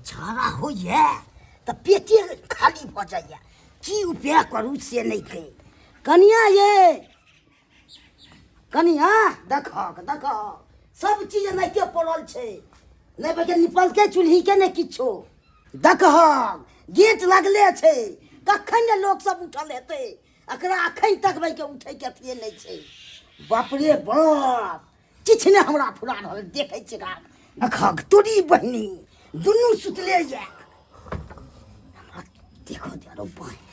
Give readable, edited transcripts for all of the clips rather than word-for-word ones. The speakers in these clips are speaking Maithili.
झाड़ा होइए तऽ पेटे खाली भऽ जाइए की उपाय करू से नहि कही कनिया ये कनिया देखक देखक सब चीज एनाहिते पड़ल छै नहि बल्कि निपलकै चूल्हीके नहि किछो देखहक गेट लगले छै कखन ने लोक सब उठल हेतै एकरा अखन तक भाइके उठैके अथिए नहि छै बाप रे बाप किछु नहि हमरा फुरा रहल देखै छियै एकरा देखहक तोरी बहिनी दुनू सुतले यऽ हमरा देखऽ दे रो बहिन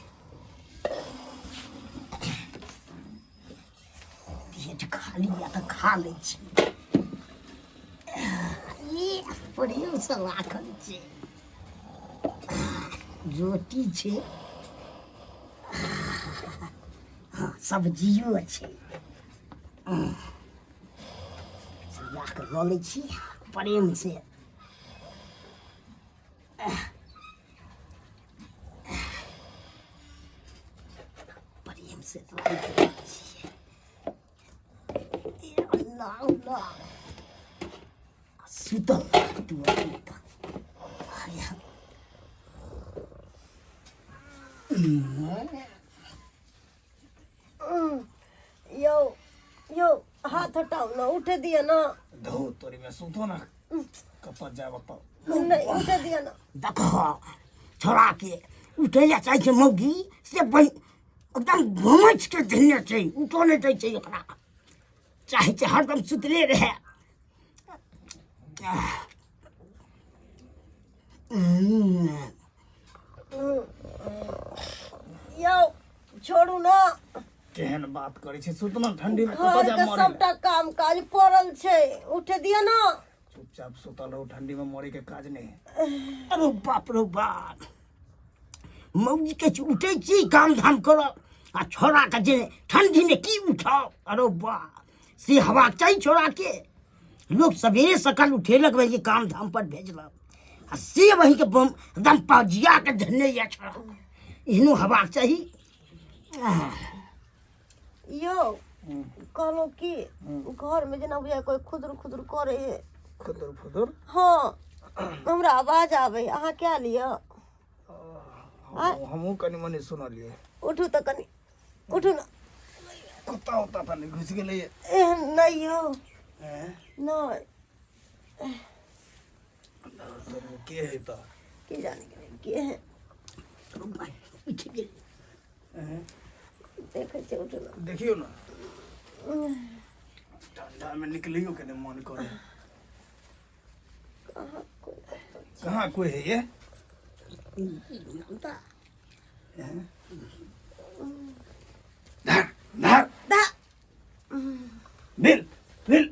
पेट खाली यऽ तऽ खा लै छी ई प्रेमसँ राखल छै रोटी छै हँ सब्जियो छै सजा कऽ लऽ लै छी प्रेमसँ प्रेमसँ राखि लै छियै अल्लाह अल्लाह सुतल तू अभी तक यौ यौ हाथ हटाउ ने उठे दिअ ने धौ तोरी में सुतो ना कतऽ जायब बताउ नहि उठे दिअ ने देखह छोड़ा के उठै लए चाहै छै मौगी से बहि एकदम घुमैच के धेने छै उठो नहि दै छै ओकरा चाहै छै हरदम सुतले रहै यौ छोड़ू ने केहन बात करै छै सुतना ठंडी में कतऽ घर जायब के मरे सबटा काम काज पड़ल छै उठे दिअ ने चुपचाप सुतल रहू ठंडी में मरे के काज नहीं है अरे बाप रे बाप मौगी के उठै छी काम धाम करब आ छोड़ा के जे ठंडी में की उठाओ अरे बाप से हवा चाही छोड़ा के लोग सवेरे सकाल उठेलक भाई काम धाम पर भेजलक आ से वही के बम एकदम पजिया के धन्य या छोड़ा एहनो हवा चाही यौ कहलहुँ कि घरमे जेना बुझाइ कोइ खुदुर खुदुर करै है खुदुर फुदुर हँ हमरा आवाज आबै अहाँ कए लिअ हमहूँ कनि मनि सुनलियै उठू तऽ कनि उठू ने कुत्ता उत्ता तऽ नहि घुसि गेलैए एहन नहि यौ नहि के है तऽ की जाने के है उठि गेल देखै छियै उठू ने देखियौ ने ठंडा में निकलियो के नहीं मन करे कहाँ कोइ कहाँ कोई है ये धर धर दा मिल मिल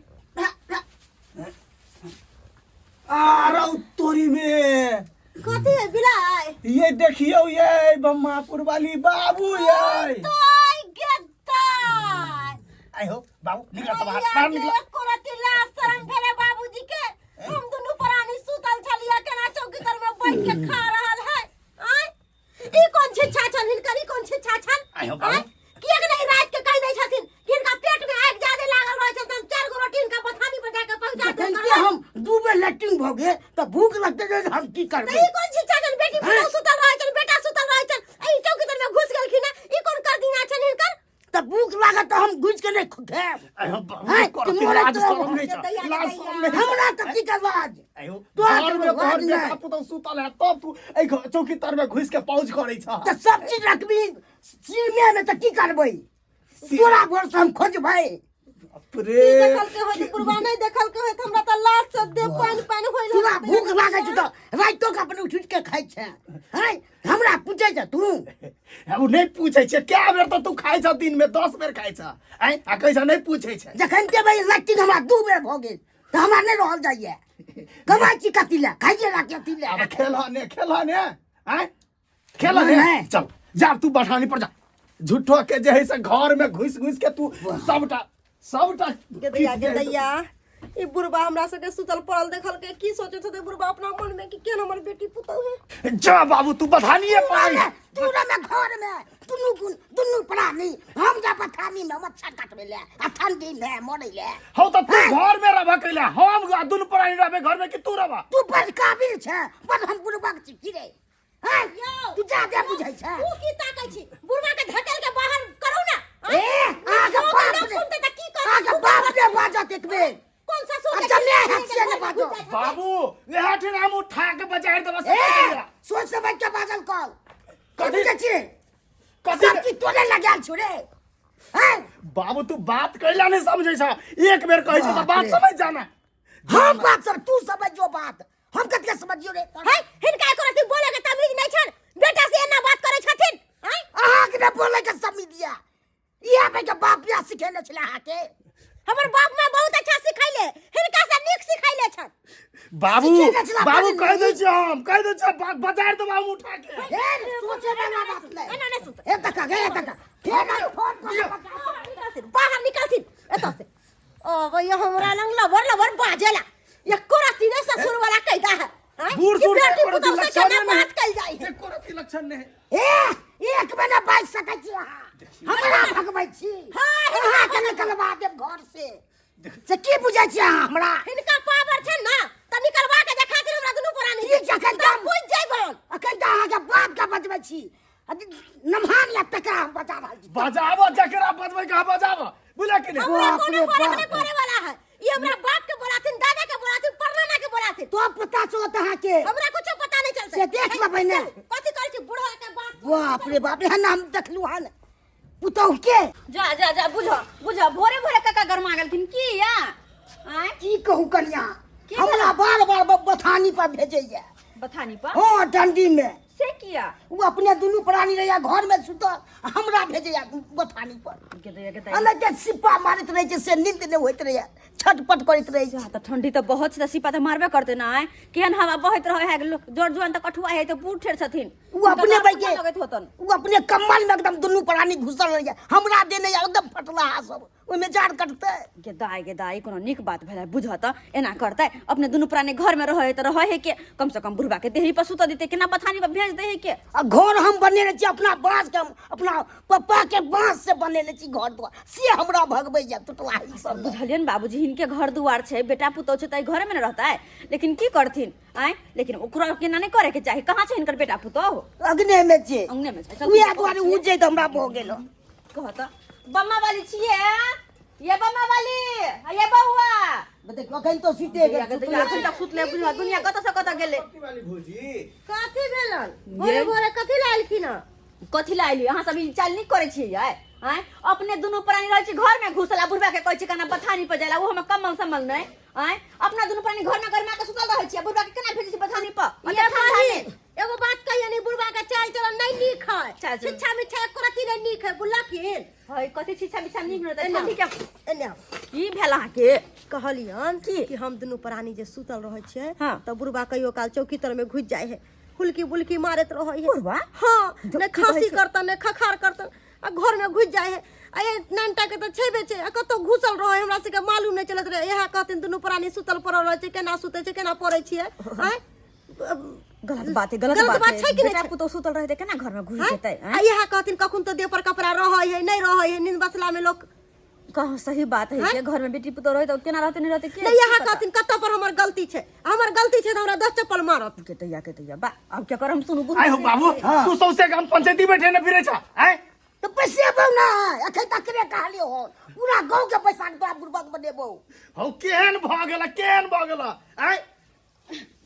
आ रौ तोरी में कथी है बिलाइ ये देखियो ये बम्मापुर वाली बाबू ये तोय गेताय आई हो बाबू निकला तो बाहर बाहर निकला एको रति लाज शरम भेलै बाबूजी के हम दुनू प्राणी सुतल छलियै केना चौकी तर में बैठ के खा रहल है आँय ई कोन छिच्छा छन हिनकर ई कोन छिच्छा छन आइ हो बाबू। आँय? किएक नहि राति के कहि दै छथिन कि हिनका पेट में आगि ज्यादे लागल रहै छनि तऽ हम चारि गो रोटी हिनका बथानी पर जाके पहुंचा जखन देब कि हम दू बेर लैट्रिन भऽ गेल तऽ भूख लगतै जे हम की तऽ करबै ई कोन छिच्छा छन बेटी पुतहु सुतल रहै छन बेटा सुतल रहै छन एहि चौकी तर में घुसि गेलखिन हँ ई कोन कर दिना छन हिनकर तऽ भूख लागत तऽ हम घुसि के नहि खायब आई हो बाबू हैं? करते कि मरैत लाज रहब? शरम नहीं छ लाज शरम नहीं हमरा तऽ की करब आज आई हो तोरा घर में तऽ तोहर लाज बेटा नहि। पुतहु सुतल है तब तू एहि चौकी तर में घुसि के पाउज करै छ तऽ सब चीज रखबी सिरमे मे तऽ की करबै तोरा घर से हम खोजबै रे की देखल के होय पुरवा नहीं देखल के होय हमरा त लाज से दे पानि पानि होय तोरा भूख लागै छौ तऽ राइतो के अपन उठि उठि के खाइ छै हैं हमरा पूछै छ तू ओ नहि पूछै छै कए बेर तऽ तू खाइ छ दिन में 10 बेर खाइ छ आँय आ कहै छ नहि पूछै छै जखन के भाई लट्टी हमरा दू बेर भऽ गेल तऽ हमरा नहि रहल जाइए कमाइ छी कथी लए खाइए ला कथी लए आब खेलह ने खेलह ने आँय खेलह ने नहि। चल जा तू बठानी पर जा झूठो के जे है से घर में घुस घुस के तू सबटा सबटा गेदैया गेदैया ई बुढ़बा हमरा सबके सुतल पड़ल देखल के की सोचैत हेतै बुढ़बा अपना मन में कि केहन हमर बेटी पुतहु है जा बाबू तू बठानिए पर तू रह घर में तू दुनू गुण दुनू प्राणी हम जा बथानी में मच्छर काटबै ले आ ठंडी में मरै ले। हौ त तू घर में रहबा कैला, हम आ दुनू प्राणी रहबे घर में कि तू रहबा? तू बड़ काबिल छै, बड़ हम बुड़बक छी की रे? हैं? यौ, तू जादे बुझै छै। तू की ताकै छी? बुढ़वा के धकेल के बाहर करू ना। ए, अहाँके लोक बाप लोक रे। सुनतै तऽ की कहतै? अहाँके बाप रे बाजत एक बेर। कोन ससुर आ के जमे चिल्ला हाथ से ने बाजो। बाबू, इएह ठिन हम उठा के बजार देबा सब ए, कहिया। सोच समझ के बाजल कर। कथी? कथी बुझै छी? कथी? सब चीज तोरे लगायल छौ रे। हैं? बाबू, तू बात कैला नहीं समझै छ? एक बेर कहै छ त बाप बात रे। समझ जाना। हम बात सब तू समझ जो बात हम कते समझियो रे। है, हिनका एको रत्ती बोले के तमीज नहीं छन, बेटा से एना बात करे छथिन। हैं? अहाँके ने बोले के समझ दिया, इएह भाई के बाप बियाह सिखेने छलै अहाँके। हमर बाप माँ बहुत अच्छा सिखैले, हिनका से नीक सिखैले छन। बाबू, सिखेने छला बाबू, बड़ी कह दै नीक। छी, हम कह दै छी, बजार देबा हम उठा के। हे, सोचे वाला बात नहीं। एना नहीं सुनते। हे तका हे तका फेर हम फोन कर। बाहर निकालथिन, बाहर निकालथिन एतऽ से। ओ भैया, हमरा लंग लबर लबर बाजेला एको रत्ती नहीं ससुर वाला कैदा है। आँय? बूढ़ कि सूढ़ बेटी के एको रत्ती पुतोह से लक्षण केना नहीं। बात कयल जाइ है? एको रत्ती लक्षण नहीं। ए, एक महीना बाजि सकै छी अहाँ? हमरा भगबै छी? हाँ, अहाँ के निकलवा देब घर से। से की बुझै छी अहाँ हमरा? हिनका पावर छै ना त निकलवा के देखाथिन हमरा दुनू प्राणी। ठीक छै, अखन तऽ तऽ बुझि जइबन। अखन तऽ अहाँके बाप के बजबै छी, नमहान या तकरा हम बजा रहल छी। बजाबो, जकरा बजबै के बजाबो, बुझल कि नहीं? हमरा बाप कोनो रे फरक बाप। नहीं पड़े वाला है। ये हमरा बाप के बोलाथिन, दादा के बोलाथिन, परनाना के बोलाथिन, तो पता चलत अहाँके। हमरा कुछो पता नहीं चलते। से देख लेबै ने। कथी करै छी बुढ़ा के बात? बाप रे बाप, एहन हम देखलहुँ हन पुतहु के। जा जा जा, बुझ बुझ, भोरे भोरे काका गरमा गेलखिन की या? आँय? की कहू कनिया, की हमरा बार बार बथानी पर भेजैया। बथानी पर? हाँ, डंडी में। से किया? ओ अपने दुनू प्राणी रहैया घर में सुतल, हमरा भेजैया बथानी पर। गेदैया गेदैया। एना जे सिप्पा मारैत रहै छै से नींद नहि होइत रहैया, छटपट करैत रहै छै। तऽ ठंडी तऽ बहुत छै तऽ सिपा तऽ मारबे करतै ना। आँय, केहन हवा बहैत रहै है, लोक जर जुआन तऽ कठुआ है तऽ बूढ़ ठेर छथिन। ओ अपने हुनका बैके ठंडा लगैत होतन। ओ अपने कम्बल में एकदम दुनू प्राणी घुसल रहैया, हमरा देने एकदम फटलाहा सब, ओहिमे जाड़ कटतै। गे दाइ, गे दाइ, कोनो नीक बात भेलै? बुझह तऽ एना करतै? अपने दुनू प्राणी घरमे रहै तऽ रहै है के, कम से कम बुढ़बा के देही पर सुतऽ देतै, केना बथानी पर भेज दै है के? आ घर हम बनेने छी अपना बाँस के, हम अपना पप्पा के बाँस से बनेने छी घर दुआर, से हमरा भगबैया टुटलाही सब। बुझलियै ने बाबूजी, हिनके घर दुआर छै, बेटा पुतोह छै तऽ एहि घरेमे ने रहतै, लेकिन की करथिन? आँय, लेकिन ओकरा केना नहि करे के चाही। कहाँ छै हिनकर बेटा पुतोह? अग्ने में छै। अंगने मे छै। चल, उएह दुआरे उ जे हमरा भऽ गेल। कह तऽ, बम्मा वाली छियै ये? बम्मा वाली, ये बौआ। देखियौ, अखन तो सुते गेल। दुनिया अखन तक सुतले, बुझल दुनिया कतऽ से कतऽ गेलै। भौजी। कथी भेलन? भोरे भोरे कथी लए एलखिन हँ? कथी लए अयली? अहाँ सब ई चाल नीक करै छियै यै? आँय, अपने दुनू प्राणी रहै छी घर में घुसल आ बुढ़बा के कहै छी केना बथानी पर जाइला, ओहो में कम्बल सम्बल नहि। आँय, अपना दुनू प्राणी घर में गरमा के सुतल रहै छी आ बुढ़बा के केना भेजै छी बथानी पर? ये बहिन, एगो बात कहिए नी, बुढ़बा के चाल चलन नहीं नीक है। चाल चलन। शिक्षा मिक्षा एको रत्ती नहीं नीक है, बुझलखिन? है कथी शिक्षा मिक्षा नीक नहि एना। कथी के? एने आउ। की भेल अहाँके? कहलियन की? कि हम दुनू प्राणी जे सुतल रहै छियै हाँ। तऽ बुढ़बा कहियो काल चौकी तर में घुसि जाइ है, हुलकी बुलकी मारैत रहै है। बुढ़बा? हाँ, जो ने की कहै खांसी छै? करतन ने खखार करतन आ घर में घुसि जाइ है। आ ये नानटा के तऽ छेबे छै, आ कतौ घुसल रहै हमरा सबके मालूम नहि चलैत रहै। इएह कहथिन, दुनू प्राणी सुतल पड़ल रहै छै, केना सुतै छै, केना पड़ै छियै? आँय, गलत बात है, गलत गलत बात बात छै कि नहि बेटा छै? पुतोह सुतल रहै तऽ केना घर में घुसि आँय? जेतै? आ इएह कहथिन, कखन तऽ देह पर कपड़ा रहै है, नहि रहै है, नींद बसला में लोक। कहो, सही बात है के घर में बेटी पुतोह रहै तऽ केना रहतै, नहि रहतै के नहि, इएह पता? कहथिन कतऽ पर हमर गलती छै, हमर गलती छै तऽ हमरा 10 चप्पल मारत। के तैया, के तैया बा, आब क्या कर हम सुनू? आय हो बाबू, तू सौसे गाम पंचायती बैठे ने फिरे छ? आय। तऽ पैसेबौ ना, अखन तकरे कहलियौ हन, पूरा गाँव के पैसा के तोरा बुड़बक बनेबौ। हौ, केहन भऽ गेला, केहन भऽ गेला? आय।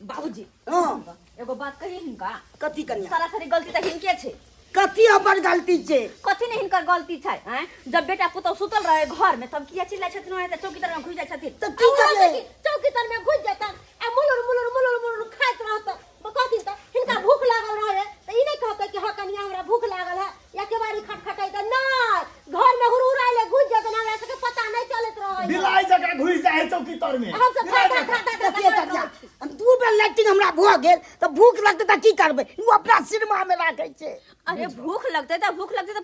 बाबूजी। हाँ। एगो बात कहिए हिनका। कथी कनिया? सरासरी गलती तऽ हिनके छै। कथी हमर गलती छै? कथी ने हिनकर गलती छै? आँय, जब बेटा पुतोह सुतल रहे घर में तब किया चिल्लाइ छथिन? ओनाहिते चौकी तर में घुसि जाइ छथिन। तऽ की करबै? चौकी तर में घुसि जेतन आ मुलुर मुलुर मुलुर मुलुर खाइत रहतन। कहथिन तऽ हिनका भूख लागल रहे तऽ ई नहि कहतै कि हँ कनिया, हमरा भूख लागल है, या केबाड़ी खटखटेतै? नहि, घर में हुरहुराइले घुसि जेतन, हमरा सबके पता नहि चलैत रहै। बिलाइ जकाँ घुसि जाइ है चौकी तर में। हम सब बिलाइ धा जकाँ। धा धा धा देखिए धा कनिया, हम 2 बेर लैट्रिन हमरा भऽ गेल तऽ भूख लगतै तऽ की करबै? ओ अपना सिरमा मे राखै छै। अरे, भूख लगतै तऽ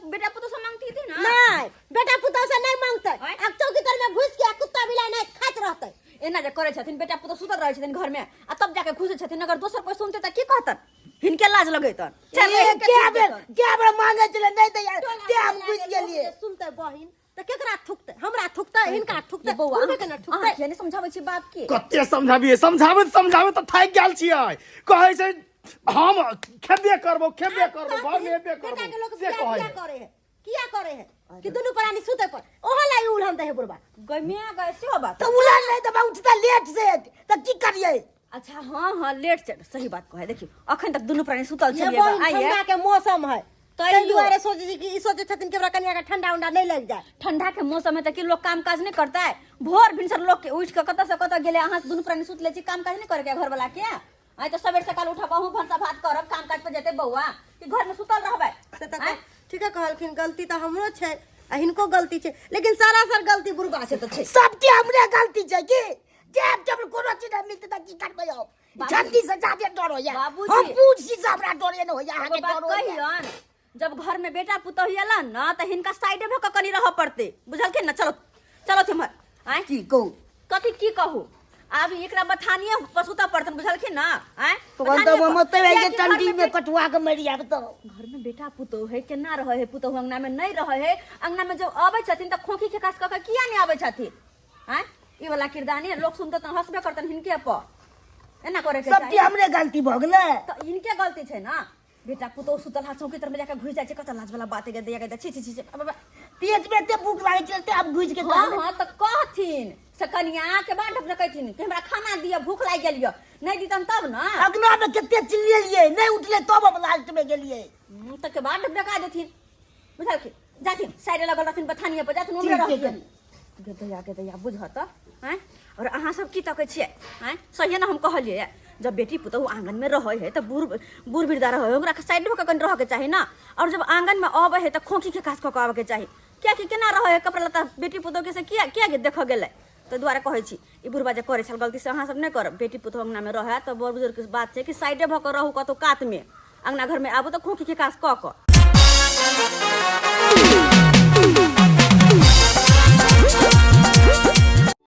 बेटा पुतोह से मांगती थी ना। नहि, बेटा पुतोह से नहि मांगतै। आँय? आब चौकी तर में घुसि के आ कुत्ता बिलाइ नहि खाइत रहतै। एना जे करै छथिन, बेटा पुतोह सुतल रहै छथिन घर में आ तब जाके घुसै छथिन, अगर दोसर कोई सुनते तऽ की कहतन हिनके? लाज लगैतन। चारि ए, बहिन के कए थूक बेर देतन। कए बेर मांगे छलै नहि दैया, ते हम घुसि गेलियै। सुनते बहिन तऽ केकरा थुकते? हमरा थुकते, हिनका थुकते? ये बौआ, बुढ़बे के ने अहाँ थुकते। किया नहि समझाबै छी बाप के? कते समझाबियै, समझाबैत समझाबैत तऽ थाकि गेल छियै। कहै छै हम खेबे करबो, खेबे करबो, घर में हेबे बेटा के लोग करबो, से बियाह कहै किया है। करे है? किया करे है कि दुनू प्राणी सुते पर ओहो लाई उलहन दे है बुढ़बा। गमिया गए सेहो बात। तऽ उलहन नहि देबै, उठतै लेट से तऽ की करियै? अच्छा, हाँ हाँ, लेट से सही बात कहे। देखियौ, अखन तक दुनू प्राणी सुतल ये छलियै। बहिन, आइए ठंडा के मौसम है, तैयो। ताहि दुआरे सोचै छी कि ई सोचै छथिन कि हमरा कनिया के ठंडा उंडा नहि लागि जाय। ठंडा के मौसम है तऽ की लोग काम काज नहीं करता है? भोर भिनसर लोग के उठ के कतऽ से कतऽ गेलै, अहाँ दुनू प्राणी सुत लै छी, काम काज नहीं करे के घर वाला के? आइ तऽ सबेर सकाल उठब, अहूँ भनसा भात करब, काम काज पर जेतै बौआ, कि घर में सुतल रहबै? से तऽ आँय? ठीके कहलखिन, गलती तऽ हमरो छै आ हिनको गलती छै, लेकिन सरासर गलती बुढ़बा छै तऽ छै। सबके हमरे गलती छै की? जब जब कोनो चीज नहि मिलतै तऽ की करबै हम? बाबूजी। ठंडी से जादे डर होइया। बाबूजी। हम पूछ छी से हमरा डरे नहि होइया, अहाँके एगो बात डर होइया। कहियन, जब घर में बेटा पुतहु एलन न तऽ हिनका साइडे भऽ कऽ कनि रहऽ पड़तै, बुझलखिन ने? चलो चलो इम्हर। आँय? की कहू? कथी की कहू? आब एकरा बथानिए पर सुतऽ पड़तन, बुझलखिन ने? आँय? तखन तऽ बथानिए पर। ममते भए कियाकि गेल ठंडी घरमे में कटुआ के मरि जायब तऽ। घर में बेटा पुतोह है, केना रहै है पुतोह? अंगना में नहीं रहै है। अंगना में जब अबै छथिन तऽ खोखी खेकास कऽ के किया नहीं आबै छथिन? आँय, ई वाला किरदानी लोक सुनते तऽ हंसबे करतन हिनके पर। एना करे के सबके चाही। हमरे गलती भऽ गेलै। तऽ हिनके गलती छै ने। बेटा पुतोह सुतल हा, चौकी तर में जाके घुसि जाइ छै, कतऽ लाज वाला बात है गे दैया गे, छी छी छी छी, अबे बे। पेट में एते भूख लागै छै ते आब घुसि के। हाँ हाँ, तऽ कहथिन से कनिया के बाट कहथिन कि हमरा खाना दिअ, भूख लागि गेल यऽ, नहि दितन तब ने। अगना में कते चिल्लियलियै, नहि उठलै तब हम लास्ट में गेलियै। तऽ के बाट डका देथिन, बुझलखिन? जाथिन, साइड लगल रहथिन बथानिए पर, जाथिन उम्हरे। ठीक छै। रहथिन गे दैया, गे दैया, बुझह तऽ। आँय, आओर अहाँ सब की तकै छियै? आँय, सहिए ने हम कहलियै? जब बेटी पुतहु आंगनमे रहै है तऽ बूढ़ बूढ़ वृद्धा रहै है, ओकरा साइड भऽ कऽ कनि रहऽके चाही ने। आओर जब आंगनमे अबै है तऽ खोखी खेखास कऽ कऽ आबऽके चाही, कियाकि केना रहै है कपड़ा लत्ता बेटी पुतहुके, से किया किया देखऽ गेलै? ताहि दुआरे कहै छी, ई बुढ़बा जे करै छल गलती से अहाँ सब नहि करब। बेटी पुतहु अंगनामे रहै तऽ बड़ बुजुर्गके बात छै कि साइडे भऽ कऽ रहू कतहु कातमे, अंगना घरमे आबू तऽ खोखी खेखास कऽ कऽ।